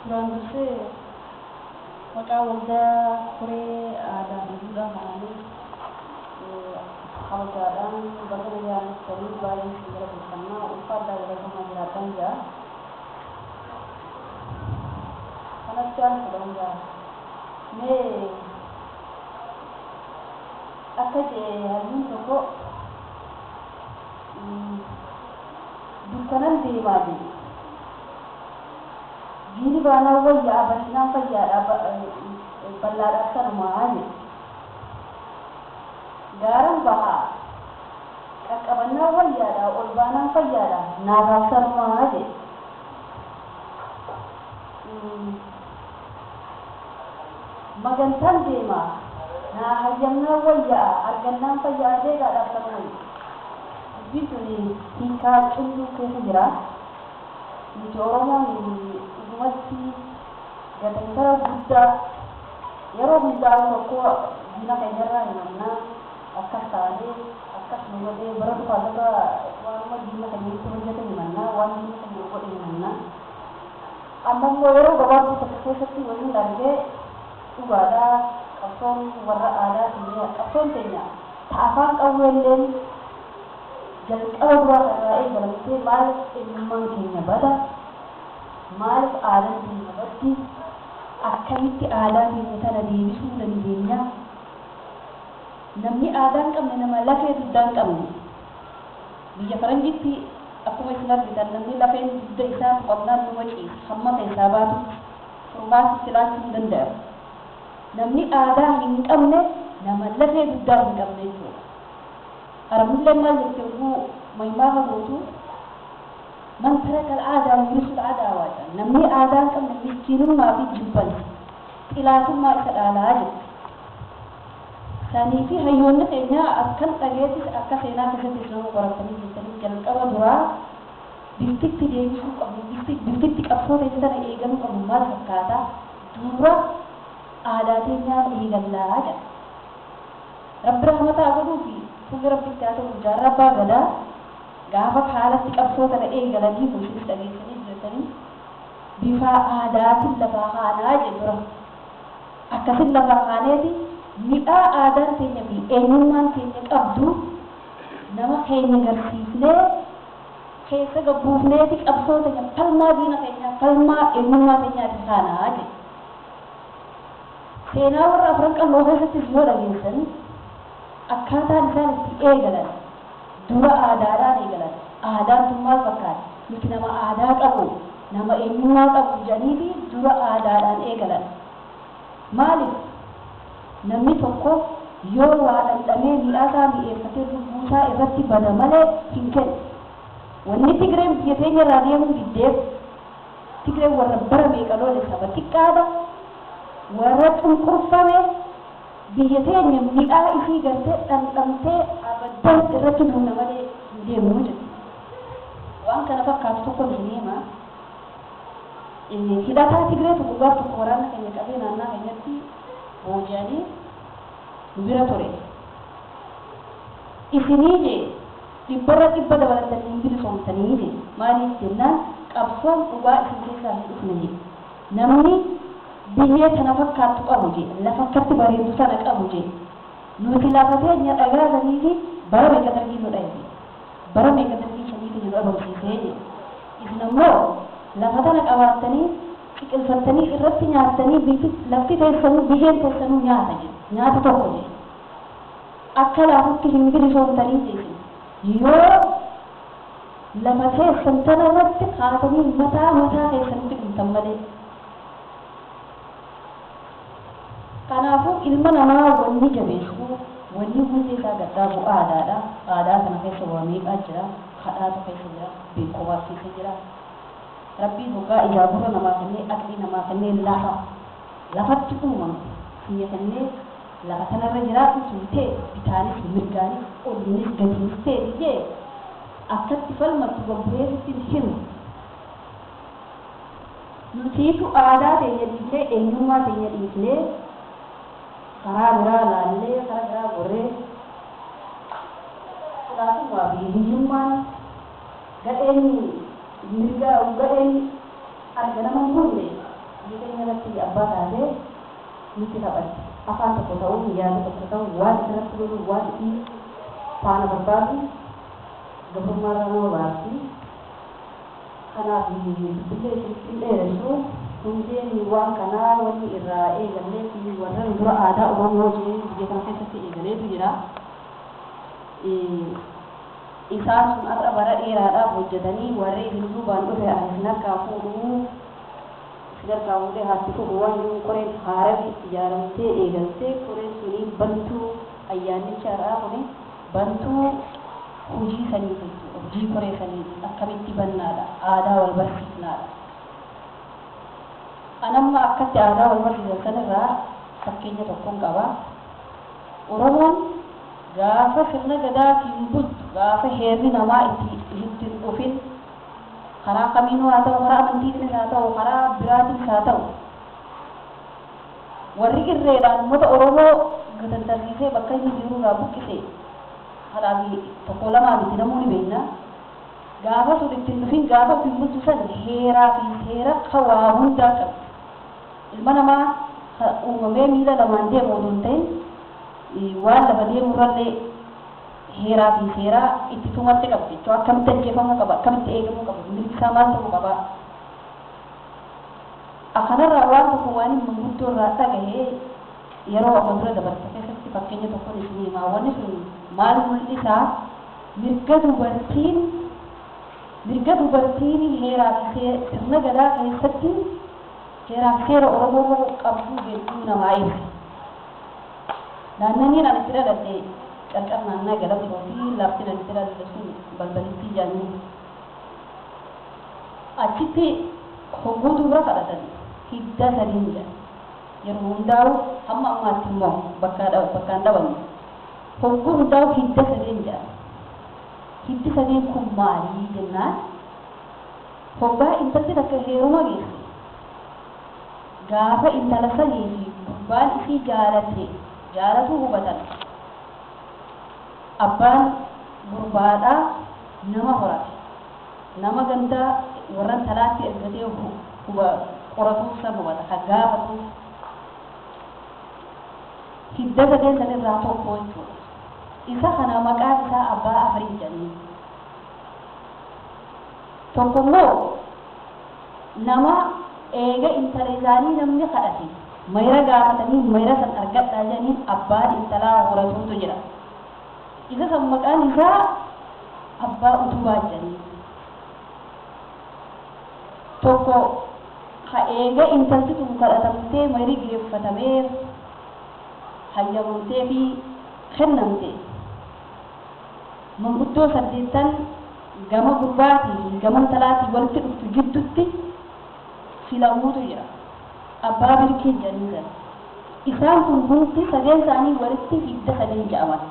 Duraan dursee maqaa waldaa koree aadaa fi duudhaa kanaanii kabajaadhaan baga nagaan dhuftanii baay'ee isin galateeffannaa, ulfaadhaa, galatoomaa, jiraadhaan jira. Kanatti aansuudhaan jira. Mee akka jee hayyuun tokko dukkanan deemaa jedhe. Jiini baanaan wayyaa, bal'inaan fayyaadha, bal'aadhaaf sanumaa jedhe. Gaaran bahaa qaqqabannaan wayyaadha, ol baanaan fayyaadha, naafaaf sanumaa jedhe. Magantaan deemaa naa hayyamnaan wayya'a, argannaan fayyaa, deegaadhaaf sanuma jedhe. Dubbiin tun hiikaa cimtuu keessa jira. Nuti Oromoon dhugumatti gatantara guddaa yeroo hundaa rakkoo diina keenyarraa himannaa, akkas taanee akkas nu godhee bara dhufaa lafa waanuma diina keenyatti hojjete himannaa, waan diina keenya godhe himannaa. Amma immoo yeroo gabaabduu tokko keessatti waliin argee dhugaadhaa qabsoon warra aadaa keenya, qabsoon teenya ta afaan qawweelleen jalqaba duraa irraa eegalamtee maaliif eenyummaan keenya bada, maaliif aadaan keenya baddi, akkamitti aadaa keenya tana deebisuu dandeenya? Namni aadaa hin qabne nama lafee dugdaa hin qabne. Biyya faranjitti akkuma isin argitan namni lafeen dugda isaa tuqamnaan numa ciisa, hamma keessaa baatutti furmaata silaachuu hin danda'amu. Namni aadaa hin qabne nama lafee dugdaa hin qabne jechuudha. Arabnillee maal jette oguu maymaafa gootu? Man taraka al-aadaa yurisul adaawaa jedhan. Namni aadaa hin qabne miskiinummaa fi jibbansa xilaatummaa isa dhaalaa jette. Sanii fi hayyoonni keenya akkan dhageettis akka seenaa keessattis nama qoratanii jirtanii jalqaba duraa biftitti deebisuu qabnu, biftitti qabsoo teenya tana eegaluu qabnu maal fakkaata? Dura aadaa teenyaan eegallaa jedha. Rabbi rahmataa godhuu fi fuulli Rabbitti haa ta'u, Jaarraa Abbaa Gadaa gaafa haalatti qabsoo tana eegalanii isinis dhageessanii jirtanii bifa aadaatiin lafaa kaanaa jedhe. Dura akkasin lafaa kaaneeti mi'aa aadaan teenya fi eenyummaan keenya qabdu nama keenya garsiifnee keessa gabbuufneeti qabsoo teenya, falmaa diina keenyaa, falmaa eenyummaa teenyaati kaanaa jedhe. Seenaa warra Afran Qalloo keessattis yoo dhageessan akkaataan isaan itti eegalan dura aadaadhaan eegalan. Aadaan tun maal fakkaata? Nuti nama aadaa qabu, nama eenyummaa qabu jedhaniiti dura aadaadhaan eegalan. Maaliif? Namni tokko yoo waa dhandhamee mi'aasaa mi'eeffatee lubbuusaa irratti bada malee hin kennu. Wanni Tigreen biyya teenya irraa deemuu diddeef, Tigreen warra bara meeqa lole, saba xiqqaadha, warra cunqurfame, biyya teenya mi'aa isii gartee dhandhamtee abaddan irratti duuna malee hin deemnu jedhu. Waan kana fakkaatu tokko isin hima. Hidhataa Tigree tokko gaaf tokko waraana keenya qabee naannaa keenyatti booji'anii nu bira ture. Isinii jee dhibbarra dhibba dabalatanii hin bilisoomtanii jee. Maaliif jennaan qabsoon dhugaa isin keessaa hin dhufne jee. Namni biyyee tana fakkaattu qabu jee, lafa akkatti bareeddu tana qabu jee. Nuti lafa teenya dhagaa sanii fi bara meeqa dargii nu dhaye jee. Bara meeqa dargii shanii keenya nu dhabamsiisee jee. Isin ammoo lafa tana qabaattanii qiqilfattanii irratti nyaattanii, lafti teessanuu, biyyeen teessanuu nyaata jee. Nyaata tokko jee. Akka laafutti hin bilisoomtanii jee isin. Yoo lafa teessan tana irratti kaatanii mataa mataa keessanitti dhumtan malee. Kanaafuu ilma namaa wanni jabeessu, wanni hundee isaa gadhaabu aadaadha. Aadaa kana keessa waa meeqaa jira? Kadhaatu keessa jira, beekumsaa keessa jira. Rabbiin hoggaa ijaa gurra namaa kennee, aqlii namaa kennee, lafa lafatti uumamte siyya kennee lafa tanarra jiraatu tun ta'e bitaanis mirgaanis oliinis gadiinis ta'e jee akkatti falmattu gabbu'ee sitti himu. Nutiitu aadaa teenya dhiifnee, eenyummaa teenya dhiifnee, karaa biraa laallee, karaa biraa gorree xilaatummaa fi hiyyummaan gadheen mirga gadheen arga nama hin kunne. Biyya keenya irratti abbaa taatee nutti taphatti. Afaan tokko ta'uun, yaada tokko ta'uun, waan isirratti lolu, waan isii faana barbaadu gabrummaarraa nama baasti. Kanaaf dubbillee isinitti hin dheeressu. Hundeen waan kanaa wanni irraa eegallee fi warra dura aadaa Oromoo jee biyya kana keessatti eegaleetu jira. Isaan sun har'a bara dheeraadhaaf hojjetanii warri isin duubaan dhufe ani isin harkaa fuudhuu, isin harkaa fuudhee haatti fufu waan jiru koreen haarafi ijaaramtee eegaltee. Koreen sunii bantuu ayyaannicha har'aa kuni bantuu hojii sanii jechuudha. Hojii koree sanii akkamitti bannaadha, aadaa wal barsiifnaadha. Anamma akkatti aadaa wal barsiisan sanirraa fakkeenya tokkoon qaba. Oromoon gaafa sirna gadaatiin bultu, gaafa heerri namaa itti hin dhufin, karaa kamiinuu haa ta'u, karaa amantiitiinis haa ta'u, karaa biraatiinis haa ta'u, warri irreedhaan uummata Oromoo gatantarsiisee bakka inni jiru irraa buqqise kanaaf tokko lamaa miti, namuu ni beekna. Gaafa sun ittiin dhufin, gaafa ofiin bultu san heeraa fi seera ka waa hundaa qabdi. Ilma namaa uumamee miila lamaan deemu odoo hin ta'in waan lafa deemurrallee heeraa fi seeraa itti tumatte qabdi jechuudha. Akkamitti ajjeefamuu qaba, akkamitti eegamuu qaba, mirgi isaa maal ta'uu qaba. Kanarraa waan tokko waan manguddoo irraa dhagahee yeroo amma dura dabarte keessatti fakkeenya tokkoon isin himaa. Wanni sun maal mul'isaa? Mirga dubartiin heeraa fi sirna gadaa keessatti heeraa fi seera Oromoo qabdu hedduu namaa ibsa. Naannanii ani itti dhaladhe qarqar naannaa Galamsootii, lafti ani itti dhaladhe sun balbalittii jaanii. Achitti hogguu dubra kadhatan hidda sadiin jedha. Yeroo hundaa'u hamma ammaatti immoo bakkaan dhabamne. Hogguu hundaa'u hidda sadeen jedha. Hiddi sadeen kun maalii jennaan, hoggaa intalti takka heeruma geesse, gaafa intala sanii fi gurbaan isii jaalate jaalatuu hubatan, abbaan gurbaadhaa nama horate, nama gandaa warra intalaatti ergatee huba qoratuuf san hubata, ka gaafatuuf hidda sadeen sanirraa tokko jechuudha. Isa kana maqaan isaa abbaa afurii jedhanii. Tokko immoo nama eega intala isaanii namni kadhate mayra gaafatanii mayra san argadhaa jedhaniin abbaan intalaa horatuutu jira. Isa san maqaan isaa abbaa utubaa jedhanii. Tokko ka eega intalti tun kadhatamtee mayri geeffatamee hayyamamtee fi kennamte manguddoo saddeettan gama gurbaatii fi gama intalaatii walitti dhuftu jiddutti filamuutu jira. Abbaa birkee jedhanii sana. Isaan kun hundi sadeen isaanii walitti hidda sadeen jedhaman.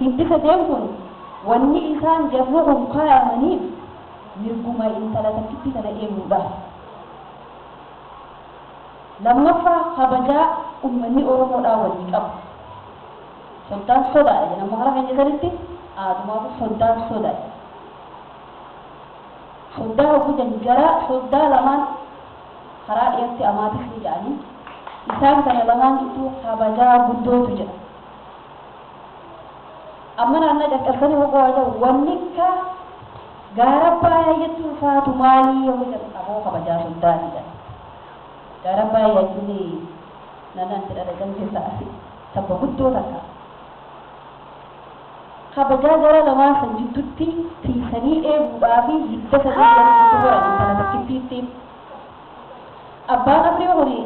Hiddi sadeen kun wanni isaan jarri kun kaayamaniif mirguma intala takkitti kana eeguudhaaf. Lammaffaa, kabajaa uummanni Oromoodhaa walii qabu. Soddaan sodaadha jedhama karaa keenya sanitti, aadumaaf soddaan sodaadha. Soddaa hogguu jara soddaa lamaan karaa dhiyaatti amaatis ni jedhanii, isaan kana lamaan gidduu kabajaa guddootu jira. Amma naannoo caccabsanii hogguu haa ta'u, wanni akka gaara baay'eetti ulfaatu maalii yoo jedhu, aboo kabajaa soddaati jedha. Gaara baay'ee jechuun naannoo itti dhalatan keessa tabba guddoo takka. Kabajaa gara lamaan san jidduutti tiisanii eeguudhaa fi hidda sadii gara gidduu horan intala takkittiitti. Abbaan afurii kuni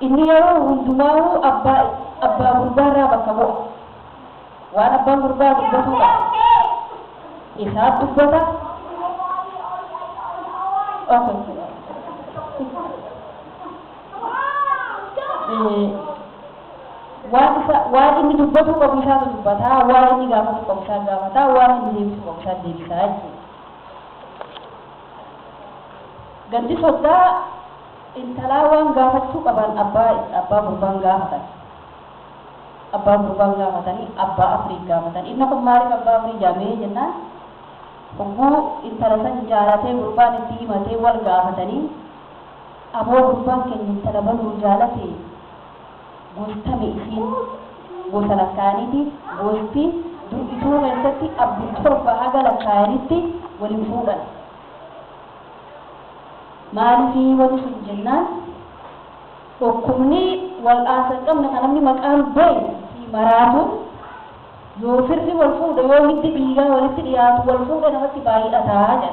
inni yeroo hundumaa'uu abbaa gurbaarraa bakka bu'a. Waan abbaan gurbaa dubbatuu qaba. Isaaf dubbata. Okay. Waan inni dubbatuu qabu isaatu dubbataa, waan inni gaafatu qabu isaan gaafataa, waan inni deebisuu qabu isaan deebisaa jechuudha. Gandi soddaa intalaa waan gaafachuu qaban abbaa gurbaan gaafatan. Abbaa gurbaan gaafatanii abbaa afurii gaafatan. Inni kun maaliif abbaa afurii jaamee jennaan, Hogguu intala san jaalatee gurbaan itti himatee wal gaafatanii, aboo gurbaan keenya intala baluu jaalate, gostame isiin gosa lakkaa'aniiti. Gosti dur Ituu keessatti abbi 7 haga lakkaa'anitti waliin fuudhan. Maaliifii wanni sun jennaan, dhukkubni wal'aansa hin qabne kan namni maqaan beekne fi maraatuun yoo firri wal fuudhe, yoo hiddi dhiigaa walitti dhiyaatu wal fuudhe namatti baay'ataa jedha.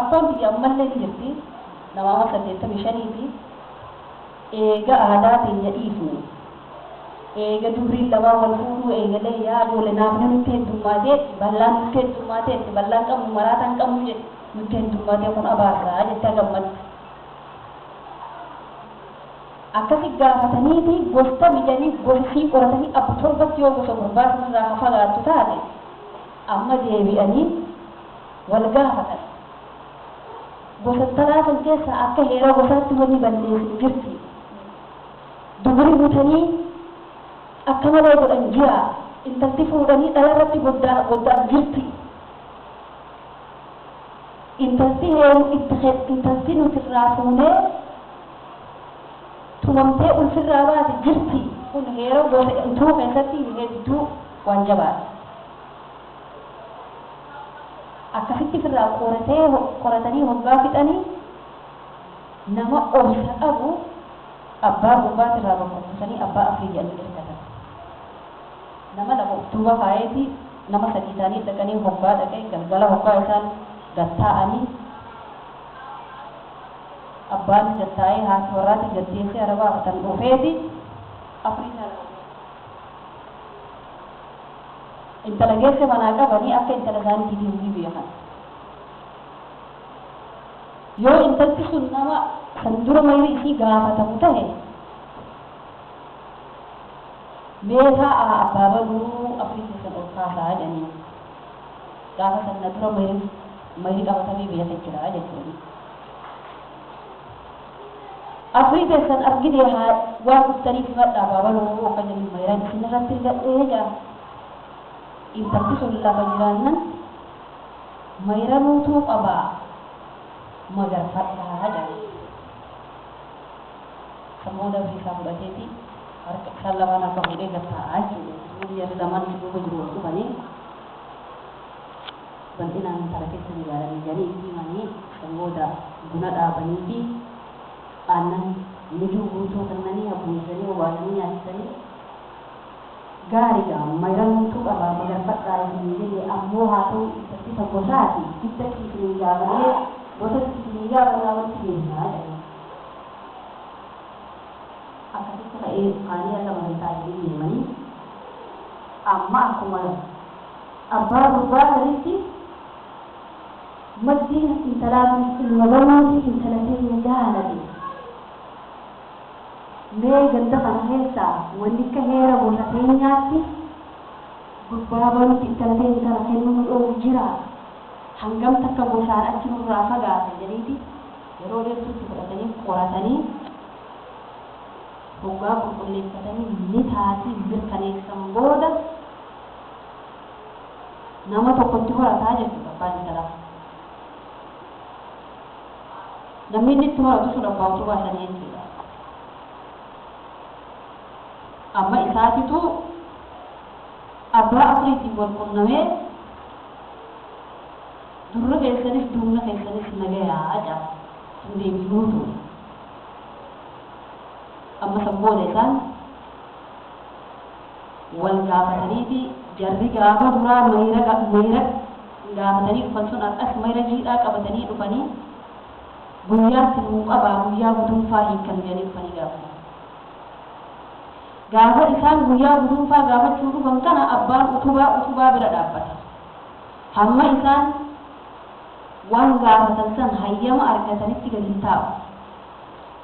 Akkoon tiyya ammallee ni jirti, nama amma 85ti. Eega aadaa teenya dhiifne, eega dubriin lamaan wal fuudhuu eegalee, yaa ijoole naafni nutti heddummaatee, ballaan nutti heddummaatee, ballaan qabnu maraataan qabnu jedhe, nutti heddummaatee kun abaarraa jettee gammatti. Akkasi gaafataniiti gosta mijanii gosisii qoratanii abbu 7tti yoo gosa gurbaa sanirraa ka fagaattu taate amma deebi'anii wal gaafatan. Gosa intalaa san keessaa akka heera gosaatti wanni balleessinu jirti. Dubri butanii akka malee godhan jira. Intalti fuudhanii dhala irratti godda'an jirti. Intalti heeru itti intalti nuti irraa fuunee tumamtee ulfirraa baate jirti. Kun heera gosa Ituu keessatti hedduu waan jabaadha. Akkasitti ofirraa qoratee qoratanii hoggaa fixanii nama obsa qabu abbaa gurbaatirraa bakka buusanii abbaa afurii jedhanii ergatan. Nama 2 of duuba kaayeeti nama 3 ta'anii dhaqanii hoggaa dhaqee galgala hoggaa isaan gad taa'anii, abbaanis gad taa'ee haati warraatis gad teessee hara baafatan dhufeeti afurii isaa lafa buuse. Intala geesse manaa qabanii akka intala isaaniitiif hin beekan. Yoo intalti sun nama san dura mayri isii gaafatamu tahe, mee taa'aa abbaa baluu afurii keessan ol kaasaa jedhaniin. Gaafa san na dura mayri qabatamee beekee jira jechuuni. Afurii keessan argitee haa waan dhuftaniif himadhaa abbaa baluu akka jedhaniin mayran isin irratti argadhee jedha. Intalti sun lafa jiraannan mayranuutuu qabaa magarfadhaa jedhan. San booda afurii isaa fudhateeti harka isaan lamaan harka fuudhee gad taa'aa jechuudha. Duuba jarri lamaan isa duuba jiru wal dhufanii bal'inaan intala keessan ilaalanii jedhanii itti himanii, san booda buna dhaabanii fi aannan mijuu guutuu kennanii haguugsanii obaasanii nyaachisanii, gaariidha mayranuutu qabaa magarfadhaa isinii jedhe, ammoo haa ta'u intalti ta gosaati hiddatti isinii gaafannee gosatti isinii gaafannaa walitti deebinaa jedhan. Akkasitti ka'ee kaanii akka magantaa isinii deemanii amma akkuma abbaa gurbaa sanitti maddiin intalaa kun ilma baluuti intala teenya jaalate. Mee ganda kana keessaa wanni akka heera gosa teenyaatti gurbaa baluutti intala teenya tana kennuu nu dhoowwu jira. Hangam takka gosaan achi nurraa fagaata jedhaniiti yeroo dheertuutti fudhatanii qoratanii hoggaa qulqulleeffatanii ni taatii mirkaneessan booda nama tokkotti horataa jechuudha abbaan intalaa. Namni inni itti horatu sun abbaa utubaa sanii jechuudha. Amma isaatitu abbaa afuriitiin wal qunnamee durra keessanis duumna keessanis nagayaa jedha. Sun deebii guutuudha. Amma san booda isaan wal gaafataniiti jarri gaafa duraa mayra gaafatanii dhufan sun har'as mayra jiidhaa qabatanii dhufanii guyyaatti nuu qabaa guyyaa guduunfaa hiikkan jedhanii dhufanii gaafatan. Gaafa isaan guyyaa guduunfaa gaafachuu dhufan kana abbaan utubaa utubaa bira dhaabbata. Hamma isaan waan gaafatan san hayyama argatanitti gadi hin taa'u.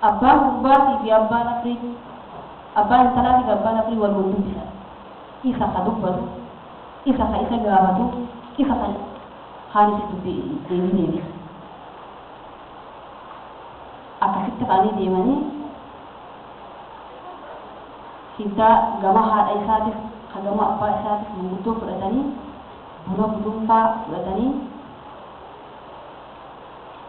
Abbaan gurbaatii fi abbaan afrii, abbaan intalaatii fi abbaan afrii wal wal dubbisan. Isa ka dubbatu, isa ka isa gaafatu, isa ka kaanis dubbii deebii deebisu. Akkasitti ka'anii deemanii hiddaa gama haadha isaatis ka gama abbaa isaatis manguddoo fudhatanii Buna gudunfaa fudhatanii,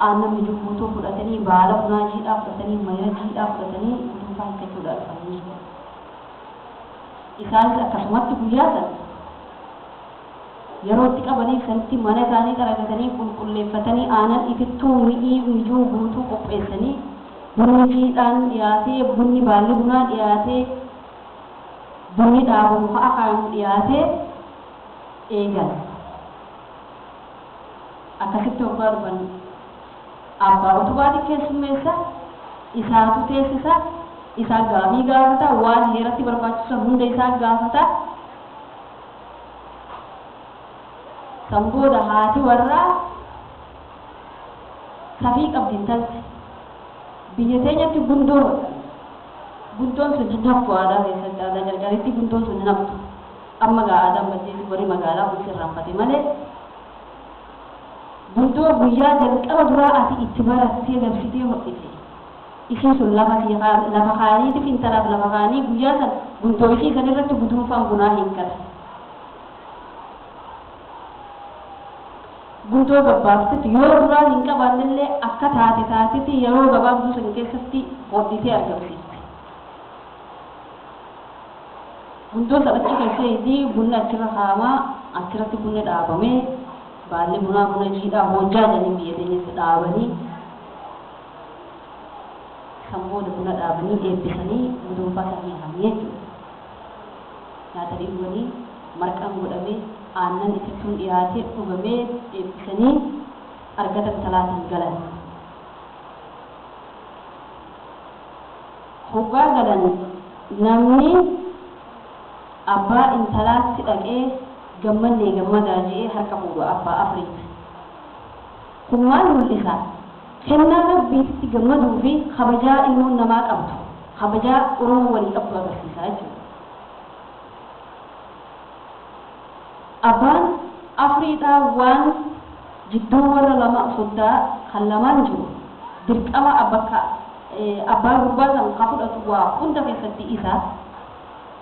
aannan mijuu guutuu fudhatanii, baala bunaa jiidhaa fudhatanii, mayra jiidhaa fudhatanii gudunfaa hiikkachuudhaa dhufanii jechuudha. Isaanis akkasumatti guyyaa sana yeroo itti qabaniif sanitti mana isaanii xaragatanii, qulqulleeffatanii, aanan itittuu mi'ii mijuu guutuu qopheessanii, bunni jiidhaan dhiyaatee, bunni baalli bunaa dhiyaatee, bunni dhaabamu ha'a kaayamu dhiyaatee eegan. Akkasitti hoggaa dhufan abbaa utubaati keessummeessa, isaatu teessisa, isaa gaafii gaafata, waan heeratti barbaachisu hunda isaa gaafata. San booda haati warraa safii qabdi intalti. Biyya teenyatti gundoo hodhan. Gundoon sun hin haftu aadaa keessatti, aadaa jarjaritti gundoon sun hin haftu. Amma gaa aadaan baddeeti, warri magaalaa kun sirraanfate malee, gundoo guyyaa jalqaba duraa ati itti barattee dabsitee hodhite. Isiin sun lafa sii lafa kaa'aniitiif, intalaaf lafa kaa'anii, guyyaa san gundoo isii san irratti guduunfaan bunaa hiikkata. Gundoo gabbaabtetti yoo duraan hin qabaannellee akka taate taatetti yeroo gabaabduu san keessatti hodhitee argamsiifte. Gundoo san achi keessatti bunni achirra kaa'amaa, achirratti bunni dhaabamee, baalli bunaa buna jiidhaa hoojjaa jedhanii biyya teenyatti dhaabanii, san booda buna dhaabanii eebbisanii guduunfaa san hiikanii jechuudha. Nyaatanii dhuganii, marqaan godhamee, aannan itittuun dhiyaatee dhugamee, eebbisanii argata intalaatiin galan. Hoggaa galan namni abbaa intalaatti dhaqee gammannee gammadaa je'ee harka fuudhu abbaa afriiti. Kun maal mul'isa? Kennaa Rabbiititti gammaduu fi kabajaa ilmoon namaa qabdu, kabajaa Oromoo walii qabdu agarsiisa jechuudha. Abbaan afriidhaa waan jidduu warra lama soddaa kan lamaan jiru dirqama bakka abbaa gurbaa san ka fudhatu waa hunda keessatti isa.